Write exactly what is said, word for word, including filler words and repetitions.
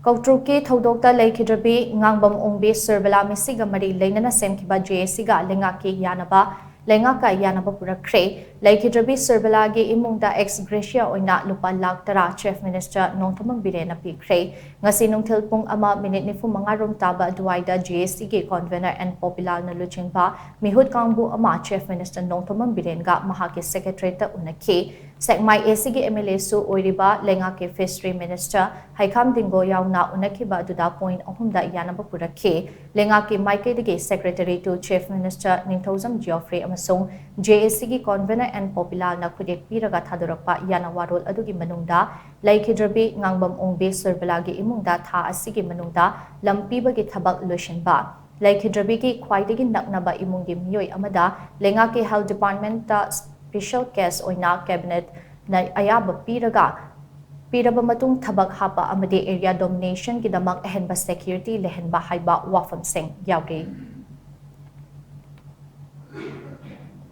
ꯀꯧꯇ꯭ꯔꯨꯛꯀꯤ ꯊꯧꯗꯣꯛꯇ ꯂꯩꯈꯤꯗ꯭ꯔꯕꯤ ꯉꯥꯡꯕꯝ ꯑꯣꯡꯕꯤ ꯁꯨꯔꯕꯂꯥ ꯃꯤꯁꯤꯒ ꯃꯔꯤ ꯂꯩꯅꯅ ꯁꯦꯝꯈꯤꯕ ꯖꯦ ꯑꯦ ꯁꯤꯒ ꯂꯩꯉꯥꯛꯀꯤ ꯌꯥꯅꯕ ꯂꯩꯉꯥꯛꯀ ꯌꯥꯅꯕ ꯄꯨꯔꯛꯈ꯭ꯔꯦ꯫ ꯂꯩꯈꯤꯗ꯭ꯔꯕꯤ ꯁꯨꯔꯕꯂꯥꯒꯤ ꯏꯃꯨꯡꯗ ꯑꯦꯛꯁ ꯒ꯭ꯔꯦꯁꯤꯌꯥ ꯑꯣꯏꯅ ꯂꯨꯄꯥ ꯂꯥꯈ ꯇꯔꯥ ꯆꯤꯐ ꯃꯤꯅꯤꯁꯇꯔ ꯅꯣꯡꯊꯣꯝꯕꯝ ꯕꯤꯔꯦꯟꯅ ꯄꯤꯈ꯭ꯔꯦ꯫ ꯉꯁꯤ ꯅꯨꯡꯊꯤꯜ ꯄꯨꯡ ꯑꯃ ꯃꯤꯅꯤꯠ ꯅꯤꯐꯨ ꯃꯉꯥ ꯔꯣꯝ ꯇꯥꯕ ꯑꯗꯨꯋꯥꯏꯗ ꯖꯦ ꯑꯦ ꯁꯤꯒꯤ ꯀꯣꯟꯚꯦꯅꯔ ꯑꯦꯟ ꯄꯣꯄꯤꯂꯥꯜꯅ ꯂꯨꯆꯤꯡꯕ ꯃꯤꯍꯨꯠ ꯀꯥꯡꯕꯨ ꯑꯃ ꯆꯤꯐ ꯃꯤꯅꯤꯁꯇꯔ ꯅꯣꯡꯊꯣꯝꯕꯝ ꯕꯤꯔꯦꯟꯒ ꯃꯍꯥꯛꯀꯤ ꯁꯦꯀ꯭ꯔꯦꯇꯔꯤꯌꯦꯠꯇ ꯎꯅꯈꯤ꯫ ꯁꯦꯛꯃꯥꯏ ꯑꯦ ꯁꯤꯒꯤ ꯑꯦꯝ ꯑꯦꯜ ꯑꯦꯁꯨ ꯑꯣꯏꯔꯤꯕ ꯂꯩꯉꯥꯛꯀꯤ ꯐꯤꯁꯔꯤ ꯃꯤꯅꯤꯁꯇꯔ ꯍꯩꯈꯥꯝ ꯗꯤꯡꯒꯣ ꯌꯥꯎꯅ ꯎꯅꯈꯤꯕ ꯑꯗꯨꯗ ꯄꯣꯏꯟ ꯑꯍꯨꯝꯗ ꯌꯥꯅꯕ ꯄꯨꯔꯛꯈꯤ꯫ ꯂꯩꯉꯥꯛꯀꯤ ꯃꯥꯏꯀꯩꯗꯒꯤ ꯁꯦꯀ꯭ꯔꯦꯇꯔꯤ ꯇꯨ ꯆꯤꯐ ꯃꯤꯅꯤꯁꯇꯔ ꯅꯤꯡꯊꯧꯖꯝ ꯖꯤꯑꯣꯐ꯭ꯔꯤ ꯑꯃꯁꯨꯡ ꯖꯦ ꯑꯦ ꯁꯤꯒꯤ ꯀꯣꯟꯚꯦꯅꯔ ꯑꯦꯟ ꯄꯣꯄꯤꯂꯥꯜꯅ ꯈꯨꯠꯌꯦꯛ ꯄꯤꯔꯒ ꯊꯥꯗꯣꯔꯛꯄ ꯌꯥꯅꯋꯥꯔꯣꯜ ꯑꯗꯨꯒꯤ ꯃꯅꯨꯡꯗ ꯂꯩꯈꯤꯗ꯭ꯔꯕꯤ ꯉꯥꯡꯕꯝ ꯑꯣꯡꯕꯤ ꯁꯨꯔꯕꯂꯥꯒꯤ ꯏꯃꯨꯡꯗ ꯊꯥ ꯑꯁꯤꯒꯤ ꯃꯅꯨꯡꯗ ꯂꯝ ꯄꯤꯕꯒꯤ ꯊꯕꯛ ꯂꯣꯏꯁꯤꯟꯕ, ꯂꯩꯈꯤꯗ꯭ꯔꯕꯤꯒꯤ ꯈ꯭ꯋꯥꯏꯗꯒꯤ ꯅꯛꯅꯕ ꯏꯃꯨꯡꯒꯤ ꯃꯤꯑꯣꯏ ꯑꯃꯗ ꯂꯩꯉꯥꯛꯀꯤ ꯍꯦꯜꯊ ꯗꯤꯄꯥꯔꯠꯃꯦꯟꯠꯇ ꯁ꯭ꯄꯦꯁꯦꯜ ꯀꯦꯁ ꯑꯣꯏꯅ ꯀꯦꯕꯤꯅꯦꯠꯅ ꯑꯌꯥꯕ ꯄꯤꯔꯒ ꯄꯤꯔꯕ ꯃꯇꯨꯡ ꯊꯕꯛ ꯍꯥꯞꯄ ꯑꯃꯗꯤ ꯑꯦꯔꯤꯌꯥ ꯗꯣꯃꯤꯅꯦꯁꯟꯒꯤꯗꯃꯛ ꯑꯍꯦꯟꯕ ꯁꯦꯀ꯭ꯌꯨꯔꯤꯇꯤ ꯂꯩꯍꯟꯕ ꯍꯥꯏꯕ ꯋꯥꯐꯝꯁꯤꯡ ꯌꯥꯎꯔꯤ꯫